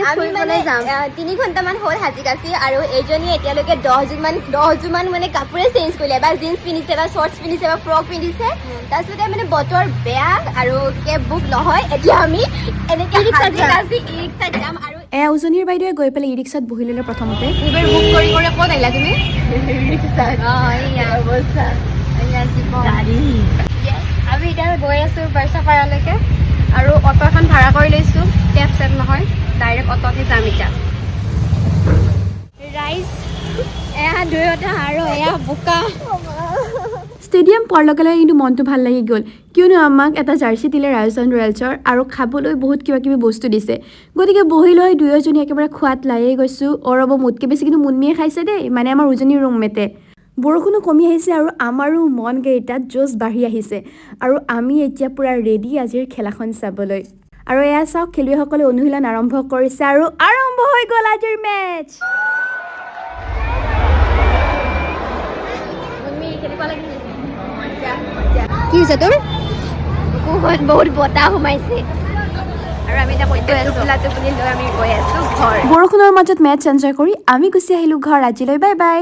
আমি মানে ফুৰিবলৈ যাম। 3 ঘণ্টামান হ'ল সাজি কাচি আৰু এইজনীয়ে এতিয়ালৈকে 10যোৰমান মানে কাপোৰে চেঞ্জ কৰিলে। এবাৰ জিন্স পিন্ধিছে, এবাৰ শ্বৰ্টছ পিন্ধিছে, এবাৰ ফ্ৰক পিন্ধিছে। তাৰপিছতে মানে বতৰ বেয়া আৰু কেব বুক নহয়, এতিয়া আমি এনেকে ই-ৰিক্সাত সাজি যাম। কাচি ই ৰিক্সাত যাম আৰু এয়া উজনিৰ বাইদেৱে গৈ পেলাই ই ৰিক্সাত বহি ল'লে প্ৰথমতে। উবেৰ বুক কৰি কৰি ক'ত আহিলা তুমি? ৰিক্সাত। এইয়া। অৱস্থা। এইয়া জীৱন। আমি এতিয়া গৈ আছোঁ বাৰ্চাপাৰালৈকে আৰু অটো এখন ভাড়া কৰি লৈছোঁ। কেব চেব নহয়, ডাইৰেক্ট অটোতে যাম এতিয়া। ৰাইজ, এয়া দুয়োটা আৰু এয়া বোকা। ষ্টেডিয়াম পোৱাৰ লগে লগে কিন্তু মনটো ভাল লাগি গ'ল, কিয়নো আমাক এটা জাৰ্চি দিলে ৰাজস্থান ৰয়েলছৰ আৰু খাবলৈ বহুত কিবা কিবি বস্তু দিছে। গতিকে বহি লৈ দুয়োজনী একেবাৰে খোৱাত লাগিয়ে গৈছোঁ। অ' ৰ'ব, মোতকৈ বেছি কিন্তু মুন্মিয়ে খাইছে দেই, মানে আমাৰ উজনিৰ ৰুমমেটে। বৰষুণো কমি আহিছে আৰু আমাৰো মনকেইটাত জোচ বাঢ়ি আহিছে আৰু আমি এতিয়া পূৰা ৰেডি আজিৰ খেলাখন চাবলৈ। আৰু এয়া চাওক, খেলুৱৈসকলে অনুশীলন আৰম্ভ কৰিছে আৰু আৰম্ভ হৈ গ'ল আজিৰ মেচ। মুন্মি, কেনেকুৱা লাগিছে? কি হৈছে তোৰ? বুকুখন বহুত বতাহ সোমাইছে আৰু আমি এতিয়া গৈ আছোঁ। টোপোলা টোপনি লৈ আমি গৈ আছোঁ ঘৰ। বৰষুণৰ মাজত মেচ এনজয় কৰি আমি গুচি আহিলোঁ ঘৰ। আজিলৈ বাই বাই।